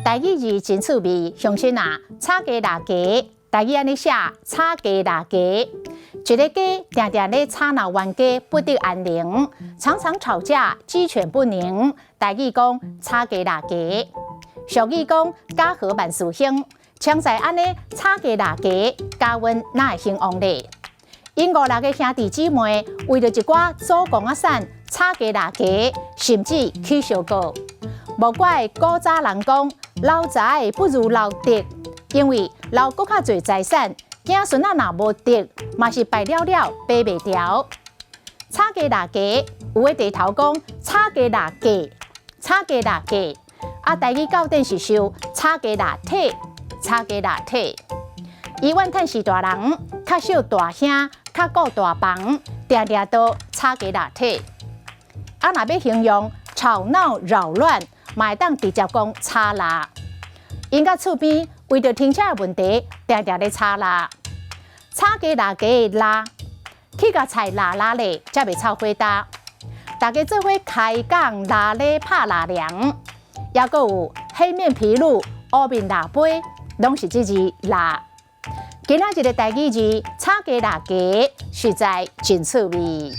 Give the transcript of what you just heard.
台語字真趣味，鄉親啊，吵家鬧家，台語按呢寫，吵家鬧家，一个家定定咧吵鬧冤家，不得安寧，常常吵架，雞犬不寧。台語講吵家鬧家，俗語講家和萬事興，像在按呢吵家鬧家，家運哪會興旺咧？𪜶五六个兄弟姊妹為著一寡祖公仔產吵家鬧家，甚至起相告。無怪古早人講留財不如留德，因為留閣較濟財產，子孫仔若無德，嘛是敗了了，爬袂牢。吵家鬧家，有的地頭講吵家鬧家，吵家鬧家，啊，台語教典是收吵家鬧體，吵家鬧體。醫院趁勢大人，較惜大兄，較顧大房，定定都吵家鬧體。啊，若欲形容吵鬧擾亂，嘛會當直接講吵鬧。𪜶佮厝邊為著停車的問題，定定咧吵鬧。吵家鬧家的鬧，去共菜鬧鬧咧，才袂臭火焦。大家做伙開講鬧咧拍鬧涼，抑閣有黑面琵鷺、烏面蜊杯，攏是這字鬧。今仔日的台語字吵家鬧家，實在真趣味。